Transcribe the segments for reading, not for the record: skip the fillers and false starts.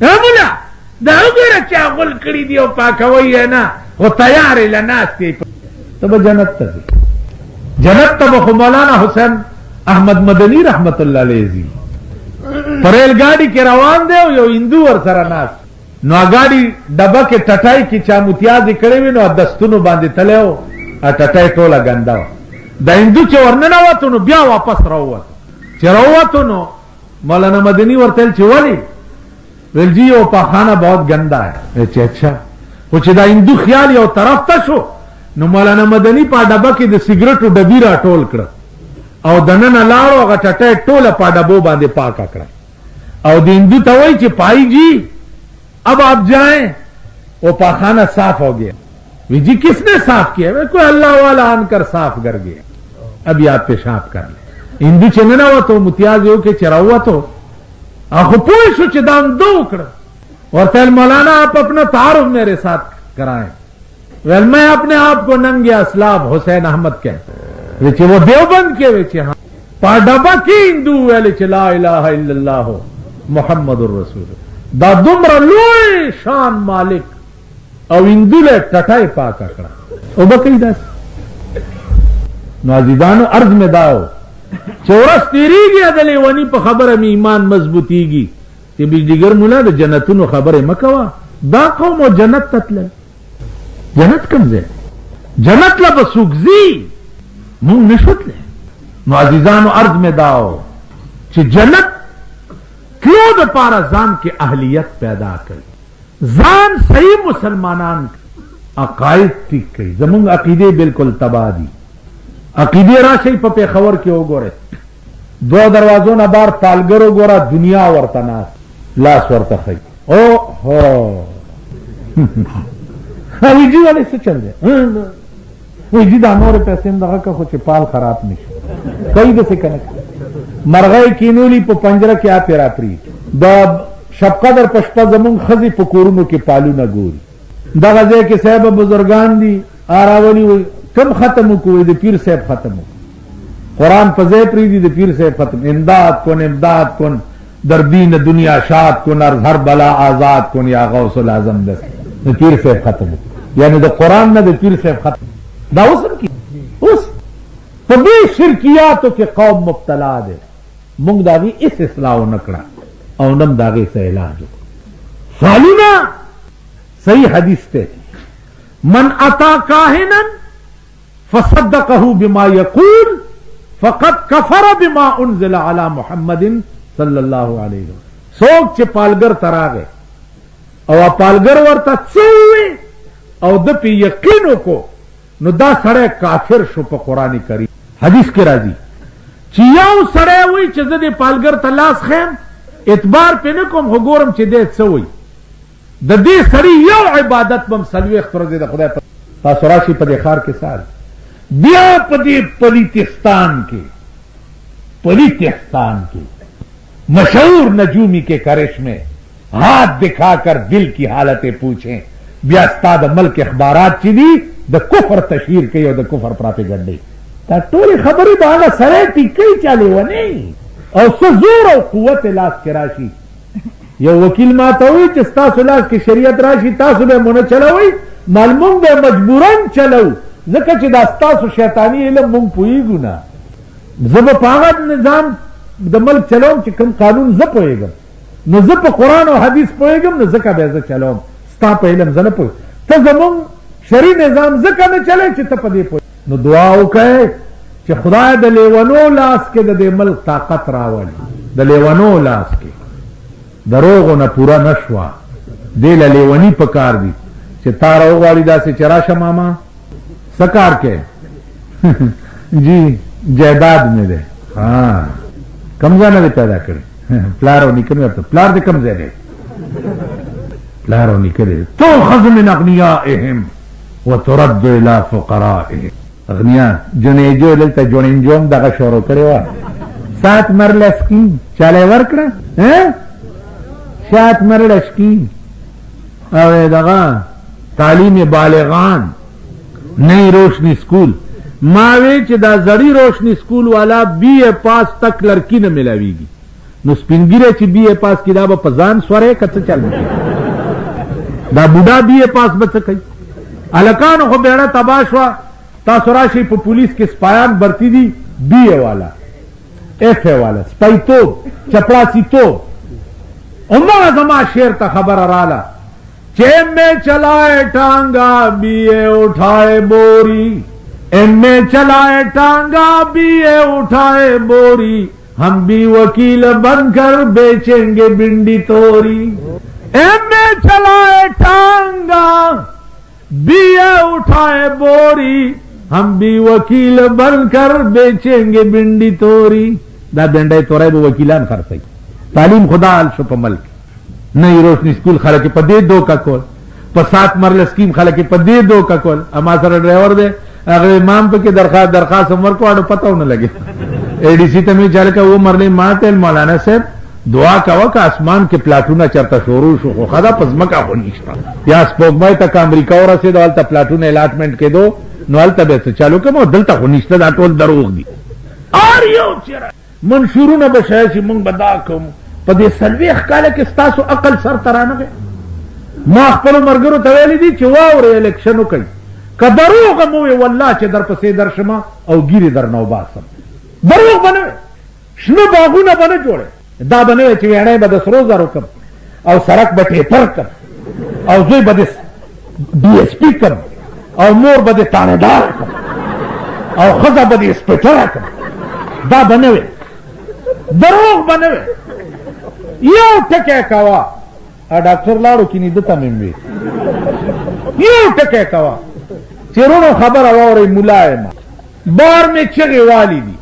مولا دا وګوره چا غول کړي دي او پاکوي یې نه، خو تیار یې له ناست یې. ته به جنت ته ځې. جنت ته به خو مولانا حسین احمد مدني رحمت الله علیه ځي. په ریل ګاډي کې روان دی او یو هندو ورسره ناست، نو ګاډي ډبه کې ټټای کې چا متیازې کړې وې، نو دستونو باندې تللی و، ټټای ټوله ګنده وه. د هندو چې ورننوتو نو بیا واپس راووتو. چې راووتو نو مولانا مدني ورته ویل چې ولې؟ ویل جی یو پاخانه بہت ګنده ہے. ویل چې اچھا. خو چې دا هندو خیال یو طرف ته شو، نو مولانا مدني په ډبه کې د سګرټو ډبي راټول کړه او دننه لاړو، هغه ټټۍ ټوله په ډبو باندې پاکه کړه او د هندو ته وایي چې پای جی اب آپ جائیں، وہ پاخانہ صاف ہو گیا. وی جی کس نے صاف کیا؟ کوئی اللہ والا آن کر صاف کر گیا، ابھی آپ پیشاب کر لیں. هندو چې ننوتو متیاز یې وکړ، چې راووتو خو پوه شو چې دا همده وکړه. ورته ویل مولانا آپ اپنا تعارف میرے ساتھ کرائیں. ویل میں اپنے آپ کو ننگے اسلاف حسین احمد کہتا. وی چې وہ دیوبند کې؟ وی چې ہاں. په ډبه کې هندو ویل چې لا اله الا الله محمد الرسول. دا دومره لوی شان مالک او هندو له ټټای پاکه کړه او به کوي داسې. نو عزیزانو عرض مې دا و چې ورځ تېرېږي د لیوني په خبره مې ایمان مضبوطېږي چې بجلیګر مولا د جنتونو خبرې مه کوه، دا قوم او جنت ته تلل. جنت کوم ځای؟ جنت له به څوک ځي؟ مونږ نشو تللی. نو عزیزانو عرض مې دا و چې جنت تلو دپاره ځان کې اهلیت پیدا کړئ، ځان صحیح مسلمانان عقاید ټیک کړئ. زمونږ عقیدې بالکل تباه دي. عقیدې راشئ په پېښور کې وګورئ، دوه دروازو نه بار پالګر وګوره، دنیا ورته ناست لاس ورته ښیي. او هو وی جي ولې څه چل دی؟ وی جي دا نورې پیسې هم دغه که خو چې پال خراب نه شي. کوي داسې که نه؟ مرغۍ کینولي په پنجره کې اپې راپرېږدي. د شبقدر په شپه زمونږ ښځې په کورونو کې پالونه ګوري. دغه ځای کې صاحب بزرګان دي راولي، وایي کم ختم وکړو؟ وایي د پیر صاحب ختم وکړو. قرآن په ځای پرېږدي، د پیر صاحب ختم. امداد کن، امداد کن، در دین دنیا شاد کن، از هر بلا آزاد کن یا غوث الاعظم. د پیر صاحب ختم وکړو، یعنی د قرآن نه د پیر صاحب ختم. دا اوس هم کېږي. اوس په دې شرکیاتو کې قوم مبتلا دی. مونږ د هغې هېڅ اصلاح ونه کړه او نه هم د هغې څه علاج وکړو. سوالونه صحیح حدیث ته، من اتا کاهنا فصدقه بما يقول فقد كفر بما انزل على محمد صلی الله علیه وسلم. څوک چې پالګر ته راغی او پالګر ورته څه وویل او ده پې یقین وکړو، نو دا سړی کافر شو. په قرآن کریم حدیث کې راځي چې یو سړی وایي چې زه دې پالګر ته لاس ښیم، اعتبار پې نه کوم، خو ګورم چې دی څه وایي. د دې سړي یو عبادت به هم 40 ورځې د خدای په تاسو راشي په دې ښار کې سال بیا په دې پلیتستان کې، پلیتستان کې مشهور نجومی کے کرشمے ہاتھ دکھا کر دل کی حالتیں پوچھیں. بیا ستا د ملک اخبارات چې دي د کفر تشهیر کوي او د کفر پراپیګنډې. دا ټولې خبرې به هغه سړی ټیک کوي چې لیونی او څه زور او قوت لاس کې راشي. یو وکیل ما ته وایي چې ستاسو لاس کې شریعت راشي تاسو به مو نه چلوئ، مال مونږ به مجبوراً چلو، ځکه چې دا ستاسو شیطاني علم مونږ پوهېږو نه. زه به په هغه نظام د ملک چلوم چې کوم قانون زه پوهېږم، نو زه په قرآن او حدیث پوهېږم، نو ځکه به زه چلوم، ستا په علم زه نه پوهېږم. ته زمونږ شرعي نظام ځکه نه چلی چې ته په دې پوهېږې. نو دعا وکړئ چې خدای د لیونو لاس کې د دې ملک طاقت راولي. د لیونو لاس کې دروغو نه پوره نه شوه، دې له لیوني په کار دي چې تا راوغواړي داسې چې راشه ماما څه کار کوې؟ جی جایداد مې دی. ها کوم ځای نه دی پیدا کړی؟ پلار او نیکه مې ورته، پلار دې کوم ځای دی؟ پلار او نیکه دی. تؤخذ من اغنیائهم وترد الى فقرائهم. اغنیا جنیجو دلته جوړینجو هم دغه شروع کړې وه. سات مرله سکیم چاله یې ورکړه، سات مرله سکیم او دغه تعلیم بالغان، نئی روشنی سکول. ما وی چې دا زړی روشنی سکول والا بی اے پاس تک لړکی نه ملاویږي. نو سپین ږیری چې بي اې پاس کړي دا به په ځان سورې که څه چل وکړي؟ دا بوډا بي اې پاس به څه کوي؟ هلکانو خو بېړه تباه شوه. تاسو راشئ په پولیس کې سپایان برتي دي، بي اې والا، ایف اې والا، سپایتوب، چپړاسیتوب. همدغه زما شعر ته خبره راله چې ایم اې چلائے ټانګا بي اې اٹھائے بوری، ایم اے چلائے ټانګا بي اې اٹھائے بوری، هم بھی وکیل بن کر بیچیں گے بنڈی توری۔ ایم اے چلائے ٹانگا بی اے اٹھائے بوری، هم بھی وکیل بن کر بیچیں گے بنڈی توری۔ دا بنډۍ تورۍ به وکیلان خرڅوي. تعلیم خدا حال شو په ملک. نه روشني سکول خلک په دې دوکه کول، په 7 مرله سکیم خلک په دې دوکه کول. اما سره ډرایور دی، هغه امام پکې درخواست هم ورکړو، اډو پته ونه لګي. اے ډي سي ته مې چل کا و مرلې ماته مولانا صاحب دعا کوه که اسمان کې پلاټونه چرته شروع شو، خو خدا په ځمکه خو نشته. یا سپوږمۍ ته که امریکا ورسېده، هلته پلاټونه الاټمنټ کېدو، نو هلته به څه چالو کوم، او دلته خو نشته، دا ټول دروغ دي. هر یو چې منشورونه به شایع شي، موږ به دا کوو. په دې 40 کاله کې ستاسو عقل سر ته رانغی؟ ما خپلو ملګرو ته ویلي دي چې واورئ، الیکشن وکړئ، که دروغ مو وي والله چې درپسې درشم او ږیرې درنه وباسم. دروغ به نه وي، شنه باغونه به نه جوړوي، دا به نه وي چې ویڼۍ به د سرو زرو کم او سړک به ټیپر کم او زوی به د ډي اس پي کم او مور به د تاڼېدار کم او ښځه به د انسپکټره کم. دا به نه وي، دروغ به نه وي. یو ټکی کوه، ډاکټر لاړو کینې ده ته مې وي، یو ټکی کوه چې وروڼو خبره واورئ، ملا یم، بار مې چغې والي دي،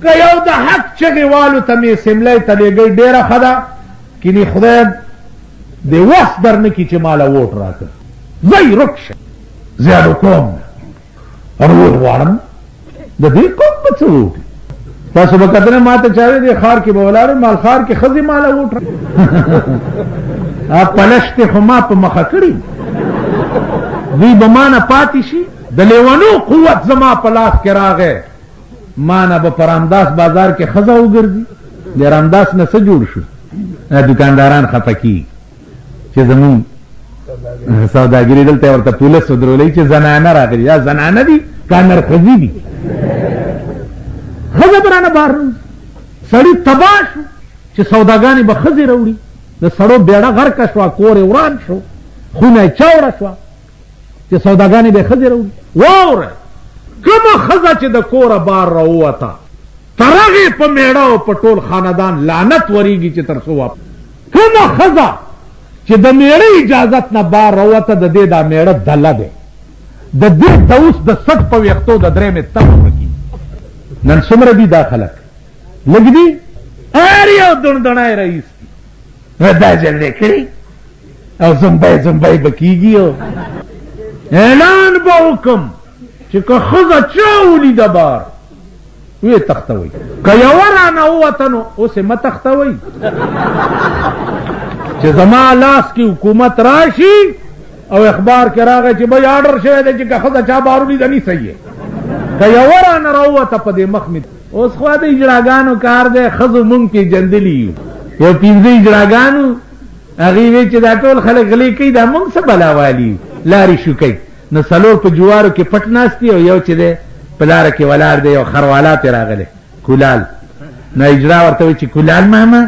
که یو د حق چغې والو ته مې اسمبلۍ ته لېږئ ډېره ښه ده، کینې خدای دې وس در نه کړي چې ماله ووټ راکړي. ځئ رک شئ، زیادو کوم نه ووټ غواړم، د دې قوم به څه ووټ؟ تاسو به کتنه ما ته چا وی دې ښار کې به ولاړم، مال ښار کې ښځې ماله ووټ پلشتې خو ما په مخه کړي، دوی به ما نه پاتې شي. د لیونو قوت زما په لاس کې راغی، ما نه به په رامداس بازار کې ښځه وګرځي. د رامداس نه څه جوړ شو؟ دکانداران خفه کېږي چې زمونږ سوداګري دلته ورته پولیس ودرولې چې زنانه راغلي، یا زنانه دي که نرښځي دي، ښځه به رانه بار راوځي. سړي تباه شو چې سوداګانې به ښځې راوړي، د سړو بېړه غرقه شوه، کور یې وران شو، خونه یې چاوړه شوه چې سوداګانې به ښځې راوړي. واوره، کومه ښځه چې د کوره بار راووته، تر هغې په مېړه او په ټول خاندان لعنت ورېږي چې تر څو واپس. کومه ښځه چې د مېړه اجازت نه بار راووته، د دې دا مېړه دله دی، د دې د اوس د سټ په ویښتو د درېیمې تمه وکړي. نن څومره دي دا خلک؟ لږ دي، هر یو دڼدڼی رئیس دي، دا ځل یې کړی او زمبی زمبی به کېږي. او اعلان به وکړم چې که ښځه چا ولیده بار ویې تښتوئ، که یوه رانه ووته نو اوس یې مه تښتوئ، چې زما لاس کې حکومت راشي او اخبار کې راغی چې بھائی آرډر شوی دی چې که ښځه چا بار ولیده نیسئ یې، که یوه رانه راووته په دې مخ مې. اوس خو د اجراګانو کار دی، ښځو مونږ پېژندلي یو، یو 5 اجراګانو هغې وی چې دا ټول خلک غلې کوي، دا مونږ څه بلا والي یو، لارې شو کوي. نو 4 په جوارو کې پټ ناست دي او یو چې دی په لاره کې ولاړ دی، یو خروالا پرې راغلی کولال. نو اجرا ورته وایي چې کولال ماما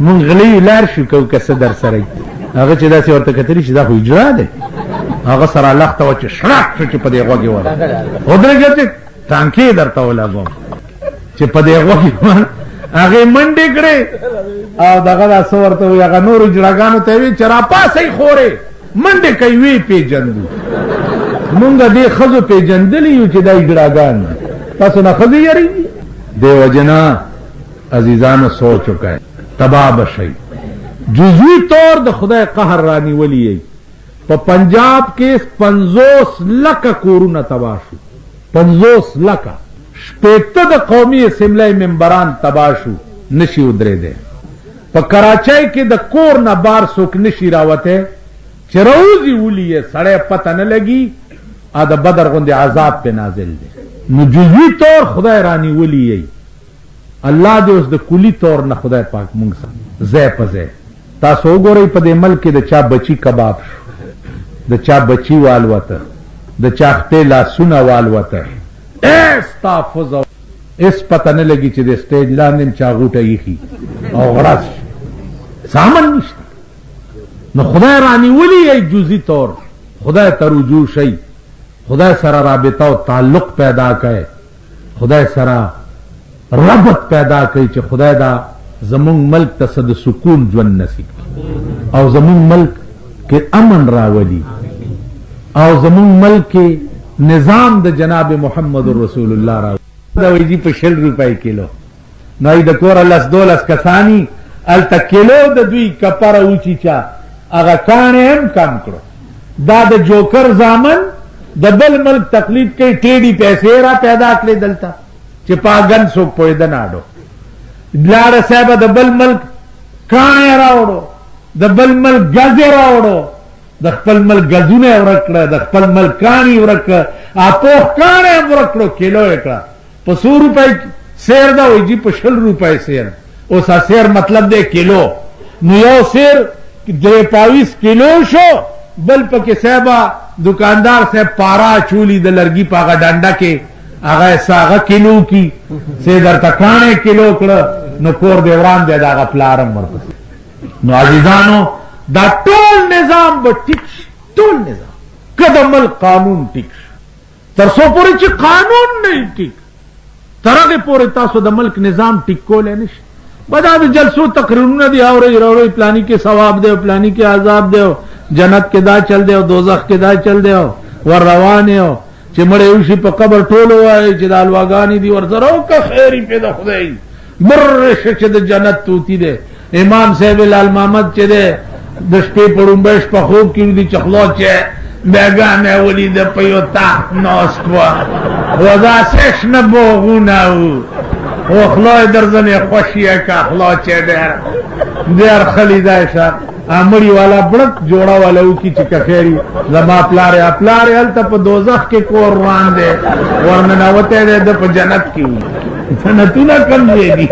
مونږ غلي یو، لار شو کوو که څه در سره وي. هغه چې داسې ورته کتلي چې دا خو اجرا دی، هغه سره لخته وه چې شړک شو چې په دې غوږ یې ودرېږه چې ټانکې درته ولګوم چې په دې غوږ یې هغې منډې کړې او دغه دا څه ورته وایي، هغه نورو اجراګانو ته یې ویل چې راپاڅئ خورې، منډې کوي، ویې پېژندو. مونږ دې ښځو پېژندلي یو چې دا اجراګان دي، تاسو نه ښځې یریږي. دې وجې نه عزیزانو سوچ وکړئ، تباه به شئ. جزوي طور د خدای قهر رانیولي یئ. په پنجاب کې 50 لکه کورونه تباه شو، 50 لکه، 60 د قومي اسمبلۍ ممبران تباه شو، نشي ودرېدی. په کراچۍ کې د کور نه بار څوک نشي راوتی، چې راوځي ولي یې سړی پته نه لګي، ا د بدر غوندې عذاب پې نازل دی. نو جزوي طور خدای رانیولي یئ. الله دې اوس د کلي طور نه خدای پاک مونږ سره ځای په ځای. تاسو وګورئ په دې ملک کې د چا بچي کباب شو، د چا بچي والوته، د چا خپې لاسونه والوته، هېڅ تحفظ او هېڅ پته نه لګي چې د سټېج لاندې هم چا غوټه ایښي او غړس شي، څه امن نشته. نو خدای رانیولي یئ جزي طور، خدای ته رجوع شئ، خدای سره رابطه او تعلق پیدا کړئ، خدای سره ربط پیدا کړئ چې خدای دا زمونږ ملک ته څه د سکون ژوند نصیب کړي او زمونږ ملک کې امن راولي او زمونږ ملک کې نظام د جناب محمد رسول الله راولي. دا وایي جي په 20 روپۍ کیلو، نو ای د کوره لس دولس کسانی هلته کیلو د دوی کپره وچیچه، هغه کاڼی هم کم کړو. دا د جوکر زامن د بل ملک تقلید کوي، ټیډي پیسې را پیدا کړې دلته چې پاګن څوک پوهېده نه اډو. لاړه صاحبه د بل ملک کاڼی راوړو، د بل ملک ګزې راوړو، د خپل ملک ګزونه یې ورک کړه، د خپل ملک کاڼي ورک کړه، اپوخ کاڼی هم ورک کړو، کیلو یې کړه په څو روپۍ سیر ده؟ وایي جي په 20 روپۍ سیر. اوس سیر مطلب دی کیلو، نو یو سیر 23 کیلو شو، بل پکې صاحبه دکاندار صاحب پارا اچولي د لرګي په هغه ډنډه کې، هغه یې څه هغه کیلو کي، څه یې درته کاڼی کیلو کړه، نو کور دې وران دی، د هغه پلار هم ورپسې. نو عزیزانو دا ټول نظام به ټیک شي، ټول نظام که د ملک قانون ټیک شي، تر څو پورې چې قانون نه وي ټیک، تر هغې پورې تاسو د ملک نظام ټیک کولی نه شئ. به دا د جلسو تقریرونه دي، اورئ راوړئ، پلاني کې ثواب دی او پلاني کې عذاب دی او جنت کې دا چل دی او دوزخ کې دا چل دی او ور روان یې او چې مړی وشي په قبر ټول ووایي چې دا الواګانې دي ورسره وکړه، خیر یې پرې د خدای مر شه چې د جنت طوطي دی. امام صاحب لال محمد چې دی د شپې په ړومبۍ شپه خوب کې ویدي چې خوله چې بېګا مې ولیده په یو تخت ناست وه، خو داسې شنه باغونه وو، خو خوله یې درځنې خوشي کړه، خوله چې ډېر ډېر ښه لیدی شه. مړي والا بړک جوړه والا وکړي چې که خیر وي زما پلار یې، پلار یې هلته په دوزخ کې کور روان دی، ورننوتی دی، ده په جنت کې وي. جنتونه کوم ځای دي؟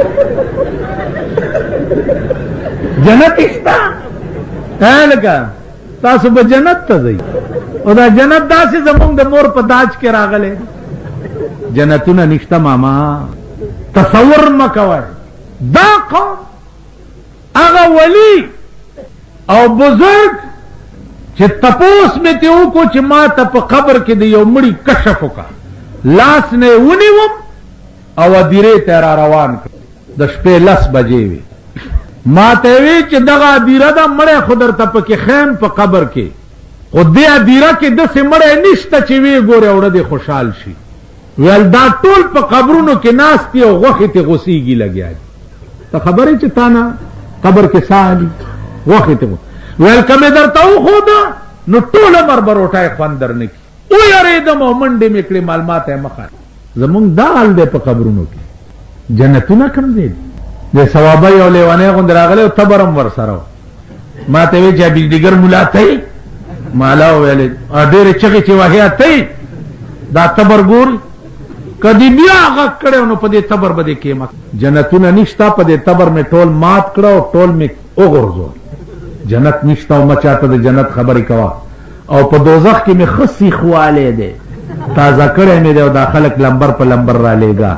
جنت شته لکه تاسو به جنت ته ځئ، او دا جنت داسې زمونږ د مور په داج کې راغلی. جنتونه نشته ماما، تصور مه کوئ. دا قوم هغه ولی او بزرگ چې تپوس مې ترې وکړو چې ما ته په قبر کې د یو مړي کشف وکړه، لاس نه یې ونیوم او ادیرې ته را روان کړ. د شپې 10 بجې وې، ما ته یې وی چې دغه ادیره ده، مړی خو درته پکې ښیم په قبر کې، خو دې ادیره کې داسې مړی نشته چې ویې ګورې او ړه دې خوشحال شي. ویل دا ټول په قبرونو کې ناست دي او غوښې ترې غوسېږي لګیا دي. ته خبر یې چې تا نه قبر کې ساه علي غوښې ترې ویل که مې درته وښوده نو ټول عمر به روټۍ خوند در نه کړي. ویرېدم او منډې مې کړې، معلومات یې مخه. زمونږ دا حال دی په قبرونو کې، جنتونه کوم ځای دي؟ د ثوابه یو لیونی غوندې راغلی او تبر هم ورسره و. ما ته ویل چې بجلیګر ملا ته یې؟ مالا وویل ډېرې چغې چې وهې ته یې، دا تبر ګوري که دې بیا غږ کړی نو په دې تبر به دې قیمت. جنتونه نشته، په دې تبر مې ټول مات کړه او ټول مې وغورځول. جنت نشته او مه چاته د جنت خبرې کوه. او په دوزخ کې مې ښه سیخوالی دی، تازه کړی مې دی او دا خلک لمبر په لمبر را لېږه.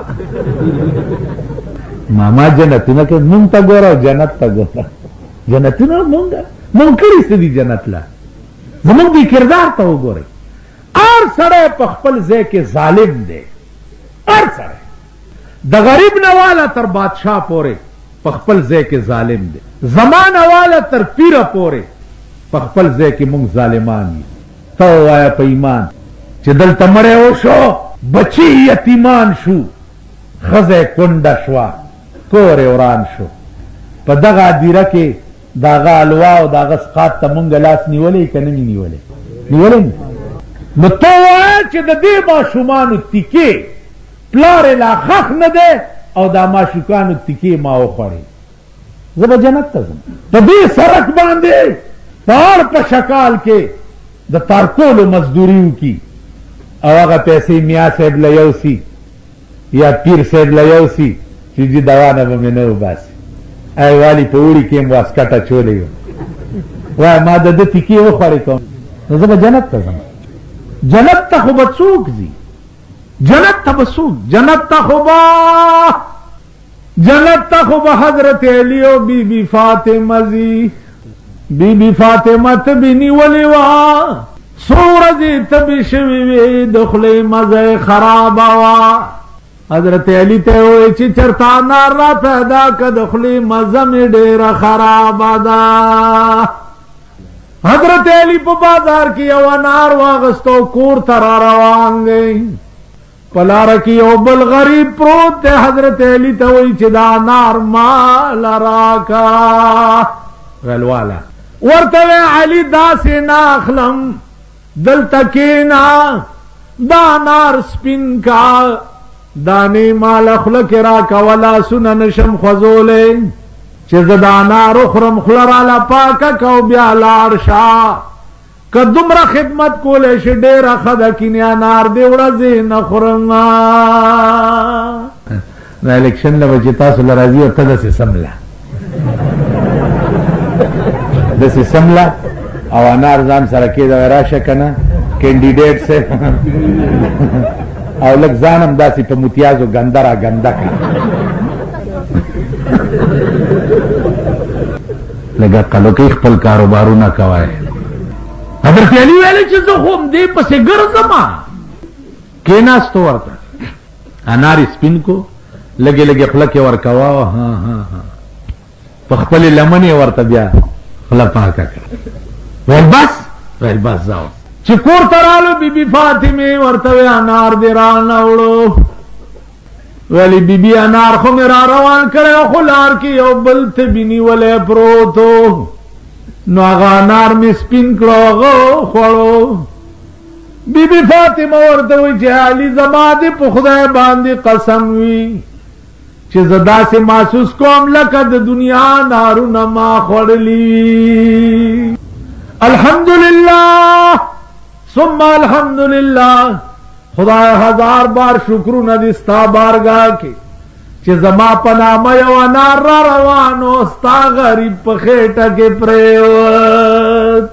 ماما جنتونه کې مونږ ته ګوره او جنت ته ګوره. جنتونه مونږ کړي څه دي جنت له؟ زمونږ دې کردار ته وګورئ. هر سړی په خپل ځای کې ظالم دی، هر سړی د غریب نه والا تر بادشاه پورې په خپل ځای کې ظالم دی، زما نه والا تر پیره پورې په خپل ځای کې مونږ ظالمان یو. ته ووایه په ایمان چې دلته مړی وشو، بچي یتیمان شو، ښځه یې کونډه شوه، کور یې وران شو، په دغه ادیره کې د هغه الوا او د هغه سقاط ته مونږ لاس نیولی که نه مې نیولی؟ نیولی مې. نو ته ووایه چې د دې ماشومانو تیکې پلار یې لا ښخ نه دی او دا ماشوکانو تیکې ما وخوړې، زه به جنت ته ځم. په دې سړک باندې په هر په شکال کې د تارکولو مزدوري وکړي او هغه پیسې میا صاحب له یوسي یا پیر صاحب له یوسي چې جی دوا نه به مې نه وباسي. ای والي په اوړي کې هم واسکټ اچولی وم، وایه ما د ده تیکې وخوړې کوم، نو زه به جنت ته ځم. جنت ته خو به څوک ځي؟ جنت ته به څوک؟ جنت ته خو به، جنت ته خو به حضرت علی او بی بی فاطمه ځي. بی بی فاطمه تبې نیولې وه، څو ورځې تبې شوې وې، د خولې مزه یې خرابه وه. حضرت علی ته وویل چې چېرته انار را پیدا که، د خولې مزه مې ډېره خرابه ده. حضرت علی په بازار کې یو انار واغست او کور ته را روان دی. په لاره کې یو بل غریب پروت دی. حضرت علی ته وایي چې دا انار ماله راکړه. ویل واله. ورته وی علی داسې نه اخلم، دلته کښېنه، دا انار سپین کا، دانې ماله خوله کې راکوه، لاسونه نشم خوځولی، چې زه دا انار وخورم خوله راله پاکه که او بیا لاړ شه. که دومره خدمت کولی شي ډېره ښه ده، کینې انار دې وړه زه نه خورم. دا الیکشن له به چې تاسو له راځي او ته داسې سمله، داسې سمله او انار ځان سره کېده، راشه که نه کینډیډیټ صاحب، او لږ ځان هم داسې په متیازو ګنده را ګنده کړه، لږ عقل وکړئ، خپل کاروبارونه کوئ. حضرت علی ویل چې زه خو همدې پسې ګرځم. کېناستو ورته، انار یې سپین کو، لږې لږې خوله کې ورکوه، ها ها ها، په خپلې لمنې ورته بیا خوله پاکه کړه. ویل بس، ویل بس ځه. چې کور ته رالو، بی بی فاطمې ورته وی انار دې رانه وړو. ویلې بی بی انار خو مې را روان کړی، خو لار کې یو بل تبي نیولی پروت و، نو هغه انار مې سپین کړو، هغه وخوړو. بی بی فاطمه ورته وایي چې علي زما دې په خدای باندې قسم وي چې زه داسې محسوس کوم لکه د دنیا انارونه ما خوړلي وي. الحمدلله ثم الحمدلله، خدای هزار بار شکرونه دي ستا بارګاه کې چې زما په نامه یو انار را روان و، ستا غریب په خېټه کې پرېوت.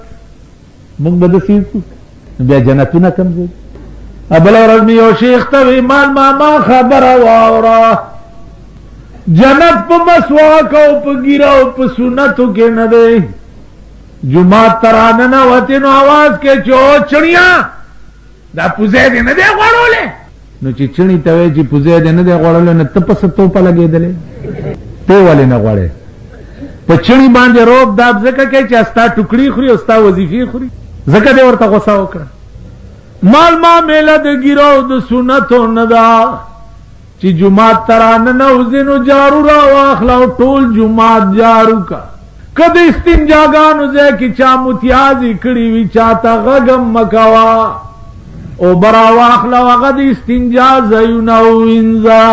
موږ به داسې وکړو، بیا جنتونه کم ځای. بله ورځ مې یو شیخ ته وی، مال ماما خبره واوره، جنت په مسواک او په ږیره او په سنتو کې نه دی. جومات ته راننوتې نو اواز کوي چې او چڼیا، دا پوزی دې نه دی غوړولی. نو چې چڼي ته وایي چې پوزی دې نه دی غوړولی، نو ته په څه توپه لګېدلې؟ ته ولې نه غوړې؟ په چڼي باندې روب داب ځکه کوي چې ستا ټوکړي خوري او ستا وظیفې خوري، ځکه دې ورته غوسه وکړه. مال ما میله د ږیرو او د سنتو نه ده چې جومات ته راننوځې نو جارو راواخله او ټول جومات جارو که. که د استنجاګانو ځای کې چا متیازې کړي وي، چا ته غږ هم مه کوه، اوبه راواخله او هغه د استنجا ځایونه ووینځه.